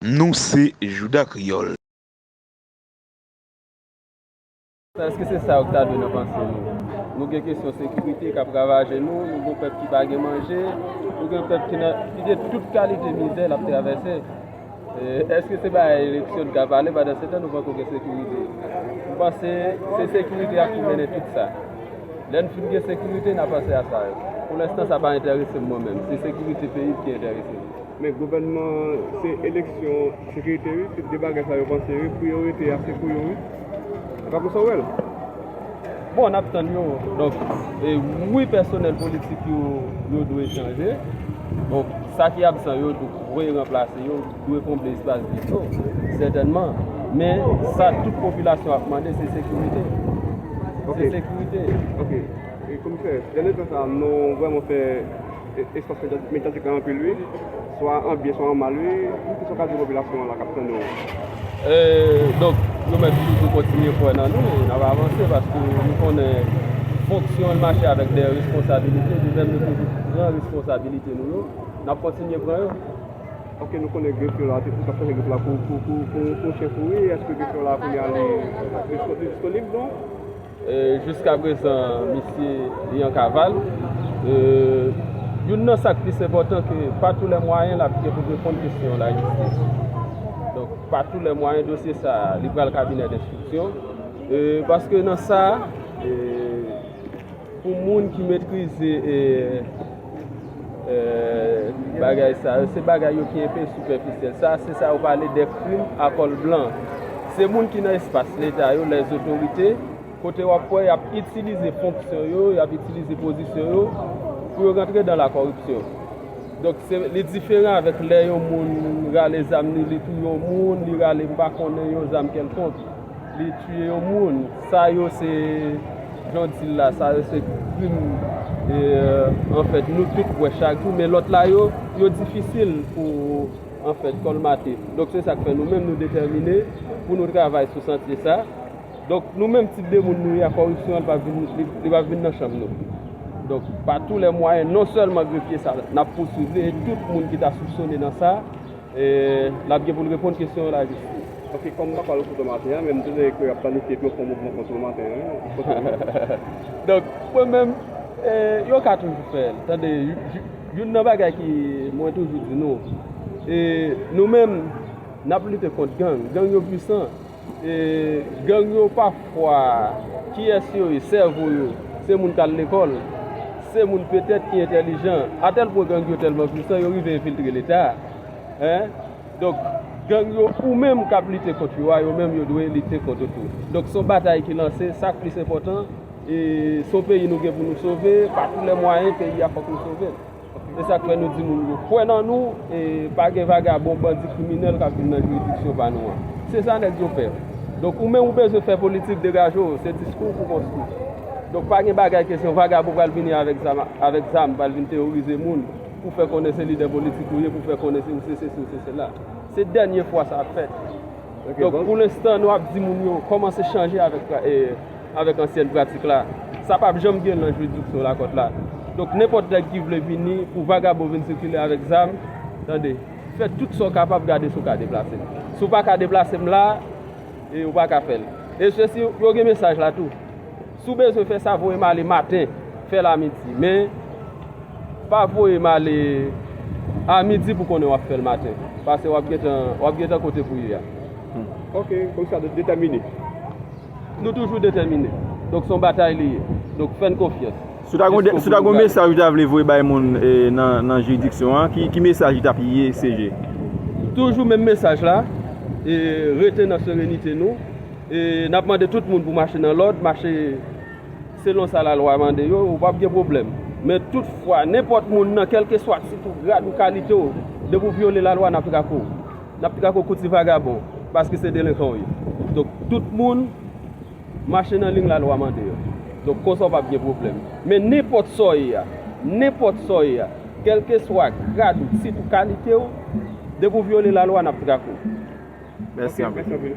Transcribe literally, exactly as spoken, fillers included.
Nou se Jouda Kreyòl. Èske se sa yo k ta dwe nan panse nou? Nou gen kesyon sekirite k ap ravaje nou, nou gen pèp ki pa gen manje, nou gen pèp ki nan ki gen tout kalite mizè l ap travèse. Èske se bagay eleksyon n ka pale pandan se tan nou poko gen sekirite? M panse se sekirite a ki mennen tout sa. Lè n fin gen sekirite, n a panse a sa yo. Pou lenstan, sa pa enterese m mwen menm. Se sekirite peyi m ki enterese m. Men gouvènman, se eleksyon, sekirite wi, se de bagay sa yo panse wi, priyorite a se pou yo wi. Se pa konsa w wè l? Bon, n ap tann yo. Donk, e, wi, pèsonèl politik yo, yo dwe chanje. Donk, sa ki absan yo, tou voye ranplase yo, dwe konble espas vid yo, sètènman. Men, sa tout popilasyon ap mande, se sekirite. Se sekirite. Ok. E komisè, dènye tan sa, nou vrèman fè espas medyatik la anpil wi, swa an byen swa an mal wi, kisa w ka di popilasyon an la k ap tann nou an? Donk, nou menm toujou kontinye kwè nan nou e n ap avanse paske nou konnen fonksyon l mache avèk de responsabilite, nou menm nou toujou pran responsabilite nou yo, n ap kontinye pran yo. Ok, nou konnen grefye la, te pou t ap chanje grefye la pou, pou, pou, pou, pou chen fou wi, èske grefye la kounye a li disponib non? Jiskaprezan, misye li an kaval. Youn nan sa k plis enpòtan ke pa tou lè mwayen l ap gen pou reponn kesyon lajistis. Donk, pa tou lè mwayen dosye sa a, li pral kabinè denstriksyon. Paske nan sa, pou moun ki metrize bagay sa yo, se bagay yo ki enpe sipèfisyèl. Sa, se sa yo pale de krim a kòl blan. Se moun ki nan espas Leta yo, lèzotorite, kote w ap wè y ap itilize fonksyon yo, y ap itilize pozisyon yo pou yo rantre dan la kòripsyon. Donk, se, li diferan avèk lè yon moun rale zam li, li touye yon moun, li rale m pa konnen yon zam kèlkonk, li tiye yon moun. Sa yo se, jan w di l la, sa yo se krim, e, anfèt, nou tout wè chak jou, men lòt la yo, yo difisil pou, anfèt, kòlmate. Donk, se sa k fè nou menm, nou detèmine pou nou travay sou santye sa. Donk, nou menm tip de moun nou ye a, kòripsyon an, li p ap vin, li, li p ap vin nan chanm nou. Donk, pa tou lè mwayen, non sèlman grefye sa, n ap pouswiv li, e tout moun ki ta soupsone nan sa, e, l ap gen pou l reponn kesyon lajistis. Ok, kòm m pa kwè nan kote maten an, men m tande ke y ap planifye pou yo fè yon mouvman kont ou maten an, wi. Donk, mwen menm, e, yo ka toujou fè l. Tande, y- y- youn nan bagay ki mwen toujou di nou, e, nou menm, n ap lite kont gang. Gang yo pwisan. E, gang yo pafwa, kiyès yo ye, sèvo yo, se moun k al lekòl, se moun petèt ki entèlijan, atèl pwen gang yo tèlman pwisan, yo rive enfiltre Leta. Hein? Donk, gang yo, ou menm k ap lite kont yo a, yo menm yo dwe lite kont ou tou. Donk, se yon batay ki lanse, sa k plis enpòtan, e se yon peyi nou gen pou nou sove, pa tou lè mwayen, peyi a fòk nou sove l. E sa k fè nou di moun yo kwè nan nou, e pa gen vagabon, bandi, kriminèl k ap vin nan jiridiksyon pa nou an. Se sa nèg yo pè. Donk, ou menm ou bezwen fè politik, degaje w, se diskou pou konstwi. Donk, pa gen bagay ke se yon vagabon pral vini avèk zam, avèk zam, pral vin teworize moun, pou fè konnen se lidè politik ou ye, pou fè konnen se ou se sesi, ou se sela. Se dènye fwa sa ap fèt. Donk, pou lenstan, nou ap di moun yo kòmanse chanje avèk, e, avèk ansyèn pratik la. Sa p ap janm gen nan jiridiksyon Lakòt la. Donk, nenpòt nèg ki vle vini pou vagabon vin sikile avèk zam, tande, fè tout sa w kapab, gade si w ka deplase m. Si w pa ka deplase m la, e ou pa ka fè l. E se si yo gen mesaj la tou. Si w bezwen fè sa, voye m ale maten, fè l a midi. Men, pa voye m ale a midi pou konnen w ap fè l maten. Paske w ap gentan, w ap gentan kote pou ye a. Ok, komisè detèmine. Nou toujou detèmine. Donk, se yon batay li ye. Donk, fè n konfyans. Si w ta gen, si w ta gen yon mesaj ou ta vle voye bay moun, e, nan, nan jiridiksyon an, ki, ki mesaj li t ap ye, C G? Toujou menm mesaj la, e, rete nan serenite nou. E, n ap mande tout moun pou mache nan lòd, mache selon sa lalwa mande yo, ou p ap gen pwoblèm. Men toutfwa, nenpòt moun nan, kèlkeswa tit ou, grad ou, kalite w, depi w vyole lalwa, n ap trake w. N ap trake w kou ti vagabon, paske se delenkan w ye. Donk, tout moun mache nan liy lalwa mande yo. Donk, konsa w p ap gen pwoblèm. Men nenpòt sa w ye a, nenpòt sa w ye a, kèlkeswa grad ou, tit ou, kalite w, depi w vyole lalwa, n ap trake w. Mèsi anpil.